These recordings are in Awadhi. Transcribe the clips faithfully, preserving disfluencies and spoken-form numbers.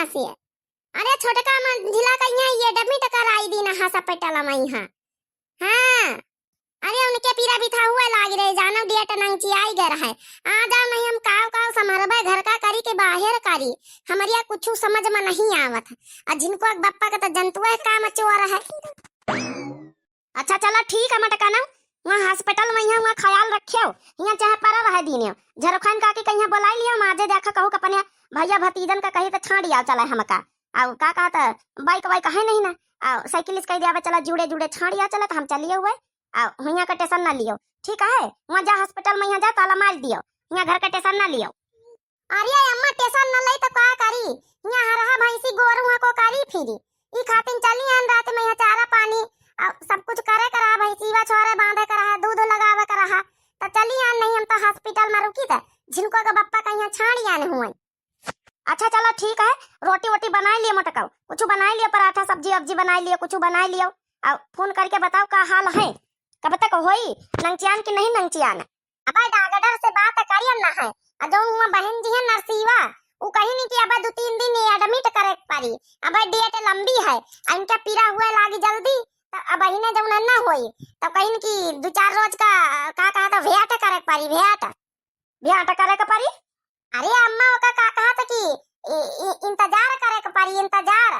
से। अरे छोटका मंझिला कहिया ये admit कराई दीन hospital मइहाँ। हाँ, अरे उनके पीरा भी था हुए लाग रहे, जानो date नंगचियाई गए रहे। आ जाओ नहीं हम काव काव संभरबे, घर का करी के बाहर करी, हमरिया कुछ समझ में नहीं आवत है। और झिनको के बप्पा के तो जंतुआ काम चोर है। अच्छा चला ठीक है मटकाना, वहाँ hospital मइहाँ वहाँ ख्याल रखियो, हियाँ चाहे परा रहे दीने। झरोखाइन काकी कहिया बोलाई लियो, माजे देखा कहू के अपने भइया भतीजन का कही तो छाड़ी आओ चला हमका। आउ का कहत, bike वाइक है नहीं ना, आउ साइकिल से कह दिया चला जुड़े जुड़े छाड़ी आओ चला तो हम चलिए हुए। आउ हियाँ का tension ना लियो, ठीक है? वहाँ जा hospital मइहाँ जा ताला मार दियो, हियाँ घर का tension ना लियो। अरे अम्मा, tension न लई त का करी? हियाँ हरहा भैंसी गोरू है को करी फिरी। ई खातिन चली आन रात में यहाँ चारा पानी, आ, सब कुछ करे के रहा, भैंसीवा छोरे बांधे के रहा, दूध लगावे के रहा। त चली आन, नहीं हम तो hospital में रुकी त झिनको के बप्पा कहिया छाड़ी आन हुए। अच्छा चला ठीक है, रोटी वोटी बनाई लियो मोटकाऊ, कुछ बनाई लियो, पराठा सब्जी वब्जी बनाई लियो, कुछ बनाई लियो। आ, phone करके बताओ का हाल है, कब तक होई नंगचियान कि नहीं नंगचियान? अबे डॉक्टर से बात करियन ना है। आ जौन हुआ बहन जी है नरसिवा, उ कहिन कि अबे दो तीन दिन ये admit करे के पड़ी। अबे date लंबी है, आ इनके पीरा हुए लागी जल्दी, त अबहिने जौन है ना होई, त कहिन कि दो चार रोज का, का कहा था, wait करे के पड़ी, wait। Wait करे के पड़ी? अरे अम्मा, ओका का कहा था कि इ-, इ-, इंतजार करे के पड़ी, इंतजार।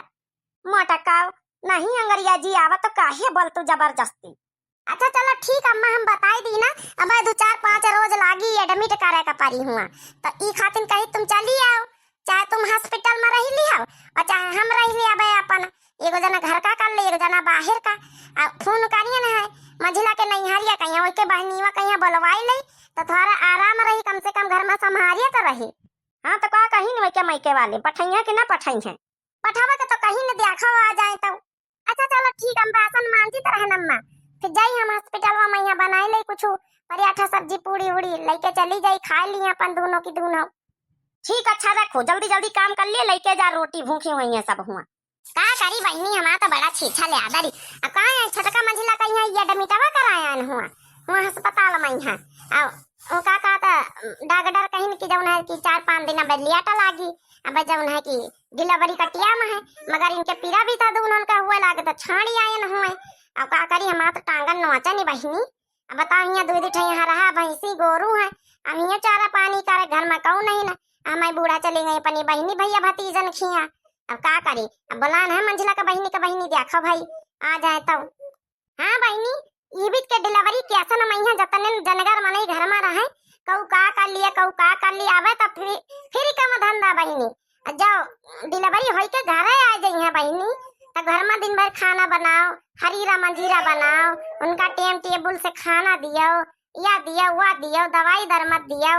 मोटकाऊ, नहीं अंग्रेजी आवा तो काहे बोलतू जबरदस्ती? अच्छा चलो ठीक अम्मा, हम बताई दी ना, अब दो चार पाँच रोज लागी admit करे का परी हुआ, तो ई खातिन कही तुम चली आओ, चाहे तुम hospital में रही लिहो और चाहे हम रही ली। अब अपन एगो जना घर का कर ले, एगो जना बाहर का। आ phone करियन है मंझिला के नैहरिया कहिया, ओके बहनीवा कहिया बोलवाई ले, तो थोड़ा आराम रही, कम से कम घर में संभारिया तो रही। हाँ तो का कही न के मायके वाले पठैया कि ना पठैया? पठावा के तो कहीं न देखो आ जाए तो। अच्छा चलो ठीक, हम बासन मांजी तो रहन अम्मा, फिर जाई हम hospital में यहाँ बनाई ले कुछ पराठा सब्जी पूड़ी उड़ी लेके चली जाई, खा ली अपन दोनों की दोनों। ठीक, अच्छा रखो, जल्दी जल्दी काम कर लिए, लेके जा रोटी, भूखी हुई है सब हुआ। का करी बहिनी, हमार तो बड़ा छीछा ले आदरी। अब कहाँ है छोटका मंझिला कहीं है, ये admitवा कराया न हुआ, हुआ अस्पताल में यहाँ। अब उनका का तो डॉक्टर कहीं कि जौन है कि चार पाँच दिन अब लेट लागी, अब जौन है कि delivery कटिया में है, मगर इनके पीरा भी था, दोनों का हुआ लागे तो छाड़ी आए न हुए। अब का करी, हमार तो टांगन नोचा नहीं बहिनी। अब बताओ, यहाँ दूध उठे, यहाँ रहा, भैंसी गोरू है, अब यहाँ चारा पानी करे, घर में कौन नहीं ना, हमारे बूढ़ा चले गए अपनी बहिनी भैया भतीजन खिया। अब का करी, अब बोलान है मंझिला का बहिनी का बहिनी, देखो भाई आ जाए तो। हाँ बहिनी, ई बीत के delivery कैसन मइहाँ जतने जनगर मनई घर में रहे, कहू का कर लिए, कहू का कर लिए, आवे तो फिर, फिर कम धंधा बहिनी। आ जाओ, delivery होई के घरे आ जाइए बहिनी, तो घर में दिन भर खाना बनाओ, हरीरा मंजीरा बनाओ, उनका time table से खाना दियो, या दियो, वा दियो, दवाई दरमत दियो,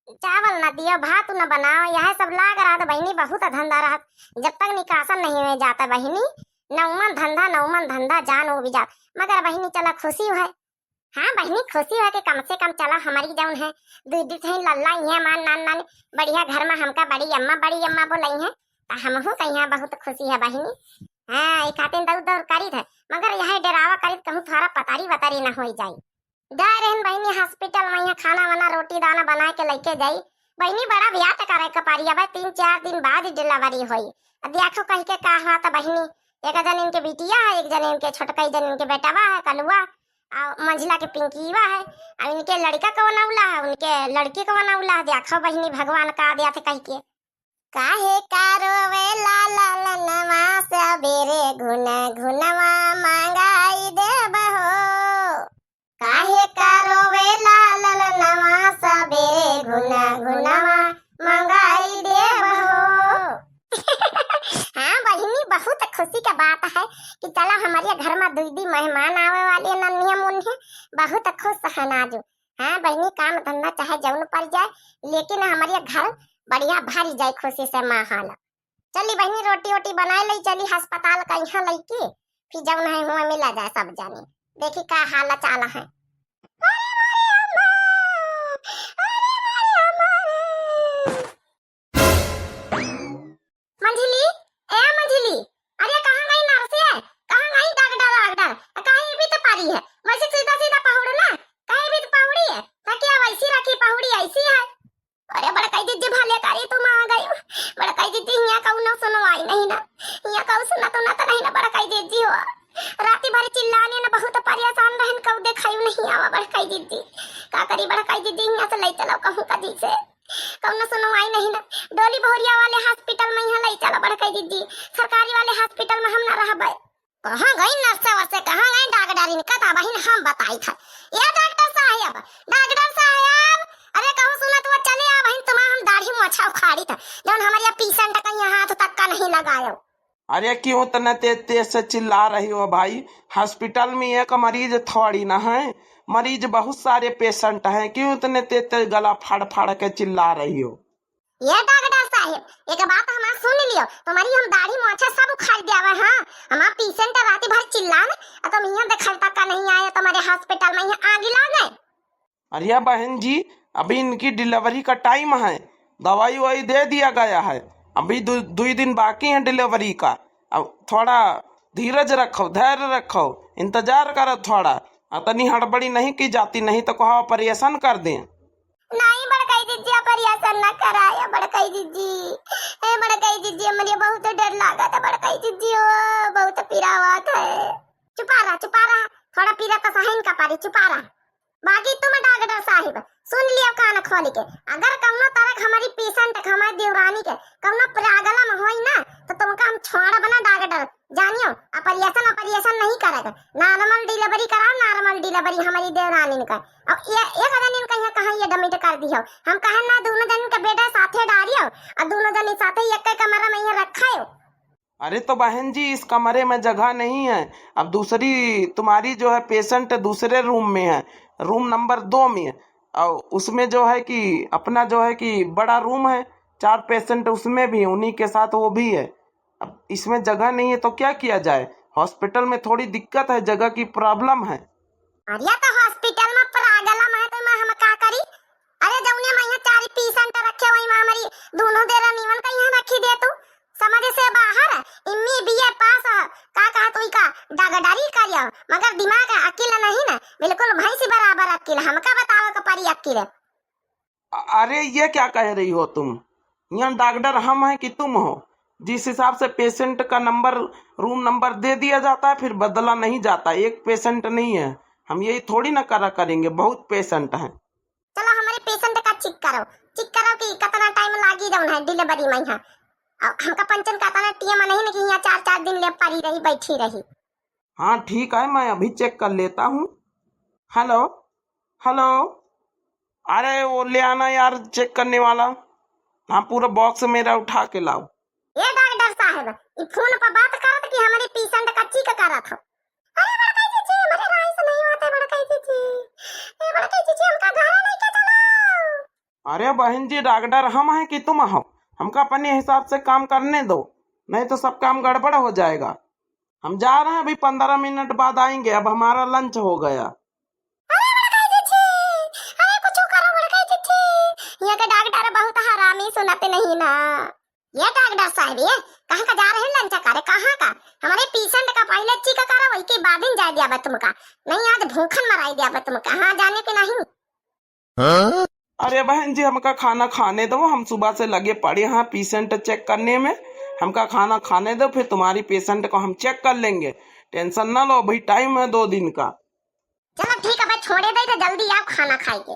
चावल न दियो, भात न बनाओ, यह सब लाग रहत बहिनी, बहुत धंधा रहत। जब तक निकासन नहीं हुए जाता बहिनी, नौमन धंधा, नौमन धंधा, जान उबि जात। मगर बहिनी चला खुशी है। हाँ बहिनी, खुशी है कि कम से कम चला हमारी जौन है, दू दू ठे लल्ला ही है, मान नान नान, बढ़िया घर में हमका बड़ी अम्मा, बड़ी अम्मा बोलाई है, तो हमहू कहिया बहुत खुशी है बहिनी। हाँ, एक खातिन दौड़ दौड़ करी थे, मगर यह डेरावा करी कहूँ थोड़ा पतारी वतारी न हो जाई। गए रहन बहिनी hospital में, यहाँ खाना वाना, रोटी दाना बना के लेके जाई। बहिनी, बड़ा wait करे के पारी, अब तीन चार दिन बाद ही delivery होई। अब देखो कह के का हुआ था बहिनी, एक जन इनके बिटिया है, एक जन इनके छोटका, एक जन इनके बेटवा है कलुआ, और मंझिला के पिंकीवा है, और इनके लड़का कौन औला है, उनके लड़की कौन औला है। देखो बहिनी, भगवान का दिया थे कह के। काहे का रोवेला ललनवा, सबेरे घुन घुनवा मंगाई देब हो। काहे का रोवेला ललनवा, सबेरे घुन घुनवा मंगाई देब हो। हाँ बहिनी, बहुत खुशी का बात है कि चला हमारे घर में दुई दी मेहमान आवे वाले नन्हे मुन्हे, बहुत खुश है नाजू। हाँ बहिनी, काम धंधा चाहे जौन पड़ जाए, लेकिन हमारे घर बढ़िया भर जाए खुशी से माहौल। चली बहिनी, रोटी वोटी बनाए लई, चली अस्पताल का यहाँ लईके, फिर जौन है हुआ मिला जाए सब जाने, देखी का हाल चाल है। अरे मारे अम्मा, अरे मारे अम्मा रे। मंझिली, ए मंझिली, अरे कहाँ गई नर्स? कहाँ गई डॉक्टर वाक्टर? कहीं भी तो पड़ी है, वैसे सीधा सीधा पहुड़ी ना, कहीं भी तो पहुड़ी है, ताकि अब ऐसी रखी पहुड़ी ऐसी है। अरे बड़काई जिज्जी, भले करी तुम आ गई, बड़काई दीदी, हियाँ कउनो सुनवाई नहीं ना, हियाँ कउ सुनत उनत नहीं ना बड़कई दीदी हो। राती भर चिल्लाने ना, बहुत परेशान रहन, कउ देखायु नहीं आवा बड़कई दीदी। का करी बड़कई दीदी, हियाँ से लई चलो कहूँ कदी से, कउनो सुनवाई नहीं ना। डोली बहुरिया वाले hospital में यहाँ लई चलो बड़कई दीदी, सरकारी वाले hospital में हम ना रहबे। कहाँ गई नर्स वर्स, कहाँ गई डॉक्टर, इनका तो बहिन हम बताई था। ए डॉक्टर साहब, डॉक्टर साहब, अरे कहूँ सुनत हो चले आ बहिन, तुम्हारा हम दाढ़ी मोछा उखाड़ी था, जौन हमारे patient का यहाँ हाथ तक का नहीं लगायो। अरे क्यों इतने तेज तेज से चिल्ला रही हो भाई? Hospital में एक मरीज थोड़ी ना है, मरीज बहुत सारे patient हैं, क्यों इतने तेज तेज गला फाड़ फाड़ के चिल्ला रही हो? ए डॉक्टर साहेब, एक बात हमार सुन लियो, तुम्हारी हम दाढ़ी मोछा सब उखाड़ दियावा, हाँ? हमार patient राती भर चिल्लान, अ तुम यहाँ देखल तक का नहीं आए, तुम्हारे hospital में यहाँ आगी लागे। अरे बहन जी, अभी इनकी delivery का time है, दवाई ववाई दे दिया गया है, अभी दु-, दुई दिन बाकी है delivery का। अब थोड़ा धीरज रखो, धैर्य रखो, इंतजार करो थोड़ा, अतनी हड़बड़ी नहीं की जाती, नहीं तो कहा operation कर दें। नहीं बड़कई जिज्जी, operation ना कराया बड़कई जिज्जी। ए बड़कई जिज्जी, हमरे बहुत डर लागत है बड़कई जिज्जी हो, बहुत पिरावत है। चुपा रहा, चुपा रहा, थोड़ा पीरा तो सहन का पारी, चुपा रहा। बाकी तुम डॉक्टर साहिब सुन लियो कान खोल के, अगर कउनो तरह के हमारी patient के, हमारी देवरानी के कउनो problem होई ना, तो तुमका हम छोड़ब ना डॉक्टर। जानियो, operation operation नहीं करेगा, normal delivery कराओ, normal delivery हमारी देवरानिन का। अब ये एक जनिन का यहाँ कहाँ ये admit कर दियो, हम कहे ना दोनों जनिन का bed साथे डालियो और दोनों जनिन साथे एक कमरा में यहाँ रखायो। अरे तो बहन जी, इस कमरे में जगह नहीं है, अब दूसरी तुम्हारी जो है patient दूसरे room में है, room number दो में है, और उसमें जो है कि अपना जो है कि बड़ा room है, चार patient उसमें भी, उन्हीं के साथ वो भी है। अब इसमें जगह नहीं है तो क्या किया जाए? Hospital में थोड़ी दिक्कत है, जगह की problem है। अरे तो hospital में problem है तो मैं हम का करी? अरे जौने में यहाँ चार patient रखे वही में हमारी दोनों देरानिवन का यहाँ रखी दे तू। समझ से बाहर, इम्मी बीए पास, का कहा तू का डॉक्टरी करियो, मगर दिमाग अकिल नहीं ना, बिल्कुल भैंसी बराबर अकिल, हमका बतावे के परी अकिल। अ-, अरे ये क्या कह रही हो तुम? यहाँ डॉक्टर हम हैं कि तुम हो? जिस हिसाब से patient का number, room number दे दिया जाता है, फिर बदला नहीं जाता। एक patient नहीं है, हम यही थोड़ी ना करा करेंगे, बहुत patient हैं। चलो हमारे patient का check करो, check करो कि कितना time लागी जौन है delivery में यहाँ। और हमका पंचन का इतना टीम नहीं ना कि यहाँ चार चार दिन ले पड़ी रही, बैठी रही। हाँ ठीक है, मैं अभी check कर लेता हूँ। Hello, hello, अरे वो ले आना यार check करने वाला। हाँ, पूरा box मेरा उठा के लाओ। ए डॉक्टर साहब, ई phone पर बात करत कि हमारे patient का check करत हो? अरे बड़काई जीजी, हमारे राय से नहीं होते बड़काई जीजी। ए बड़काई जीजी, हमका घर लेके चलो। अरे बहन जी, डॉक्टर हम हैं कि तुम हो? हमका अपने हिसाब से काम करने दो, नहीं तो सब काम गड़बड़ हो जाएगा। हम जा रहे हैं, अभी पन्द्रह मिनट बाद आएंगे, अब हमारा lunch हो गया। अरे बड़काई जीजी, अरे कुछ करो बड़काई जीजी, यहाँ के डॉक्टर बहुत हरामी सुनते नहीं ना। ये डॉक्टर साहब, ये कहाँ का जा रहे हैं lunch करे, कहाँ का? हमारे patient का पहले check करो, वही के बाद ही जाए दिया बा तुमका, नहीं आज भूखन मराई दिया बा तुमका, हाँ जाने के नहीं। अरे बहन जी, हमका खाना खाने दो, हम सुबह से लगे पड़े हैं patient check करने में। हमका खाना खाने दो, फिर तुम्हारी patient को हम check कर लेंगे। Tension ना लो, अभी time है दो दिन का। चलो ठीक है भाई, छोड़े दे तो जल्दी आओ खाना खाए के।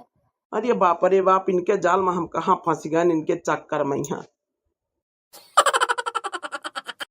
अरे बाप रे बाप, इनके जाल में हम कहाँ फंस गए, इनके चक्कर में यहाँ।